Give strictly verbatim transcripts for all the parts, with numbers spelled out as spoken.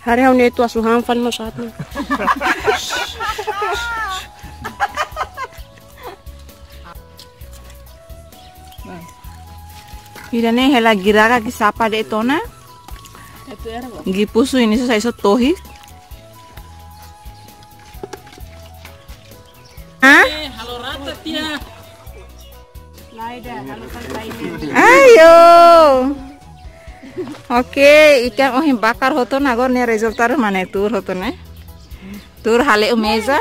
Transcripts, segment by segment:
Haree ha'u-nia etu asu han fali masaat. Ida-ne'e hela giraka ke sapa de'it ona. Gi pusu ini susah iso tohi. Hah? Ayo. Oke, ikan ohin bakar hotu ona agora nia rezultadu mak ne'e tuur hotu ona. Tuur hale'u meza.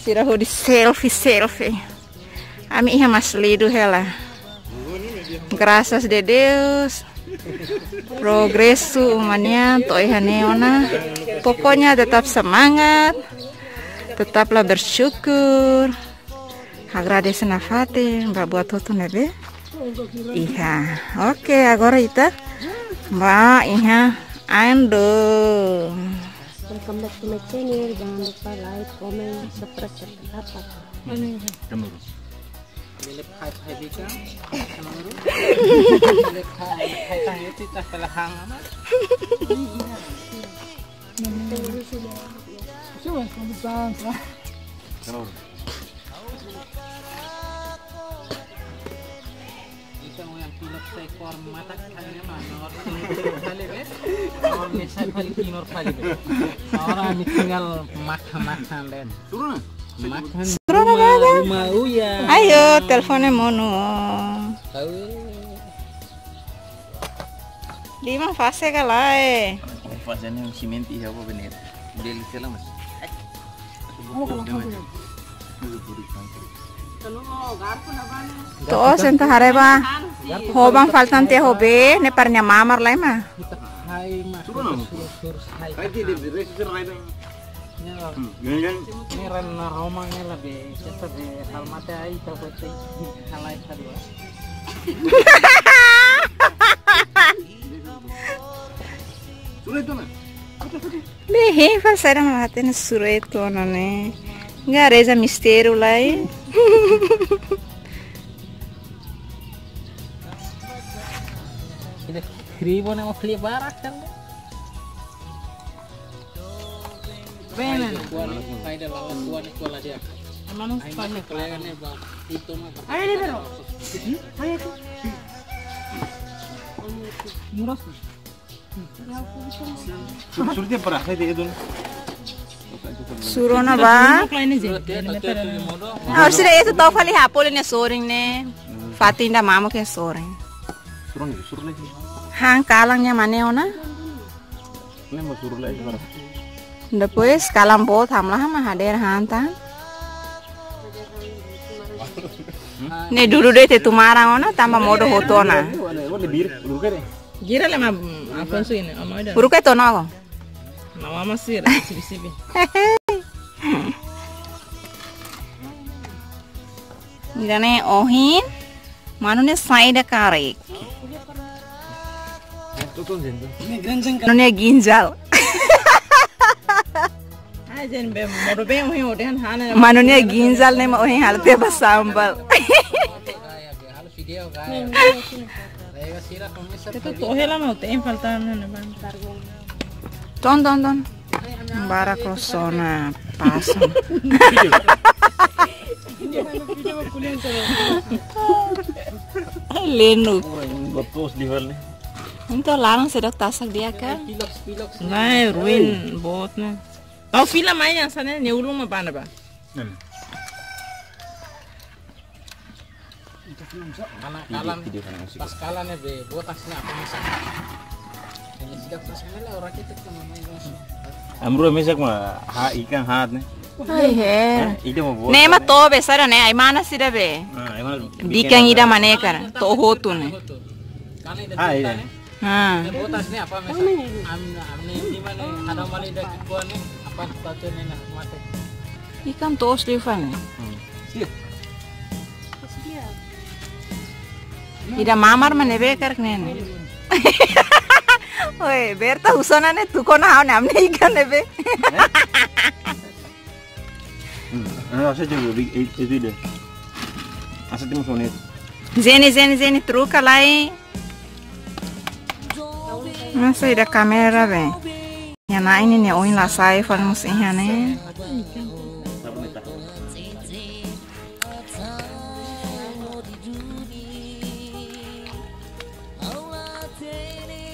Sira hodi selfie, selfie. Ami iha mais lidu hela. Graças de Deus. Progresu uma nian to'o iha ne'e ona. Pokoknya tetap semangat. Tetaplah bersyukur. Agradese nafatin ba buat hotu ne'ebé iha. Oke, agora ita ba iha Ando. Welcome back to my channel. Jangan lupa like, comment, subscribe, serta apa. Belep hai hai bika. Belep hai hai hai itu tak pelahang amat. Coba, coba, coba. Ita yang pilot seekor mata kayaknya mah nomor satu kali, be. Nomor mesa kali, timur kali, be. Orang ini tinggal makan-makan, Den. Turun, ah. Makan. Turun, rumah, aja. Rumah uya. Ayo, teleponnya monu. Tahu. Di mana fase ka lae? Fase ne'e simente iha apa bener? Beli sela mas. To'o senta haree ba. Ho bang faltan te ho be, ne'e para nia mamar lai ma. Hai ma. Suruh nama. Hai di di di di. Ini ran, ini ran na Roma ini lebih cepat di hal mate ai tahu betul. Halai kedua. Suruh itu nah. Lehe, fase ida mak hatene sura itu ona ne'e. Gareja mistériu lai. Ini kribo na mau beli barak kan? Benen. Kuan, kuan, kuan dia. Emang kolega ne ba itu mah. Ayo, ini, Bro. Ayo, itu. Murah. Sur-, surti para saya dia itu. Sura ona ba. Harus ida itu tau fali hapole nia sorin ne'e. Fatin ida mamuk nia sorin. Suruh lagi, suruh lagi. Han kalan nia mane ona. Ne'e mau suruh lagi para. Depois kalan boot hamlaha mak hadeer han tan. Ne'e dudu de'it tumarang ona tanba modo hotu ona. Gira le ma, mm, Afonso ini, ama ida. Uruka tono ko. Nama masih ada sibi-sibi. Ida-ne'e ohin, manu ne'e saida karik. Manu ne'e ginjal. Ai, jen be, modo be ohin odehan hana. Manu ne'e ginjal ne'e mak ohin halo tiha ba sambal. Itu tohe la mau tem faltan na ban. Ton, ton, ton. Barak lo sona paso. Lenu. Botos di hal ni. Entaun laran seidauk tasak di'ak ka? Nai ruin boot ne'e. Tau fila mai yang sana ni ulung ma bana ba. Mana kalan, pas kalan ya be, botas na apa misal. Ini sudah pas mana orang kita kena main langsung. Amru mesak ma ha ikan hat ne. Ai he. Ida mau botas. Ne'e mak to'o be sara ne'e, ai mana sira be. Ah, ai mana. Bikan ida mane kara, to'o hotu ne'e. Ah, iya. Ha. Botas ne'e apa misal? Am, am ne'e di mana? Ada mali ida kikuan ne'e, apa sepatu ne'e na mate. Ikan to'os liu fali. Hmm. Iya. Ida mamar mak ne'ebé karik ne'e. Oi, Berta husu ona ne'e tuku ona ha'u ne'e am ne'e ikan ne'ebé. Hmm, ah, asa juga bi-, i-, itu ida. Asa timu sonet. Zeni, Zeni, Zeni, troka lai. Masa ida kamera be. Nia na'in ne'e, nia oin la sai, fali mós iha ne'e.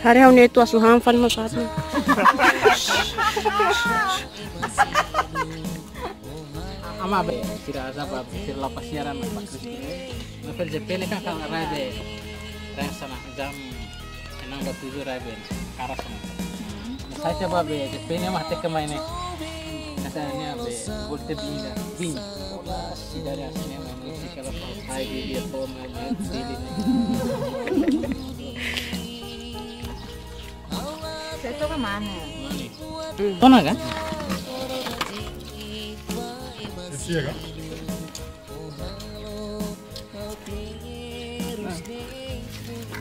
Haree ha'u-nia atu-atu han fali mós atu. Ama be, sira asa ba, sira la pasiar na ba Kristu. Na per J P ne'e kan kan rai be, rai sana jam enam ba tujuh rai be, karas sana. Na sai coba be, J P ne'e mah teke mai ne'e. Kata ne'e be, bolte binda, bing. Ola, sida dari asli ne'e mah, musik kalau sai di dia po, mai, mai, di, di. Seto ka mana? Tona ka?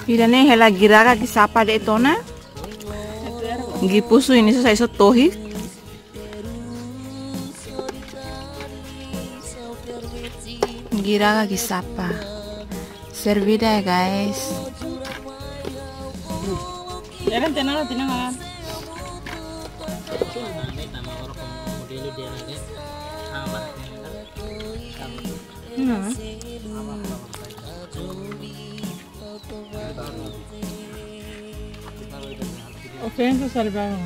Ida-ne'e hela giraka kisapa de'it ona. Gipusu ini susah iso tohi. Giraka kisapa. Servida ya, guys. Jangan tenang, tenang, ah. Nah. Ofensa salvaram.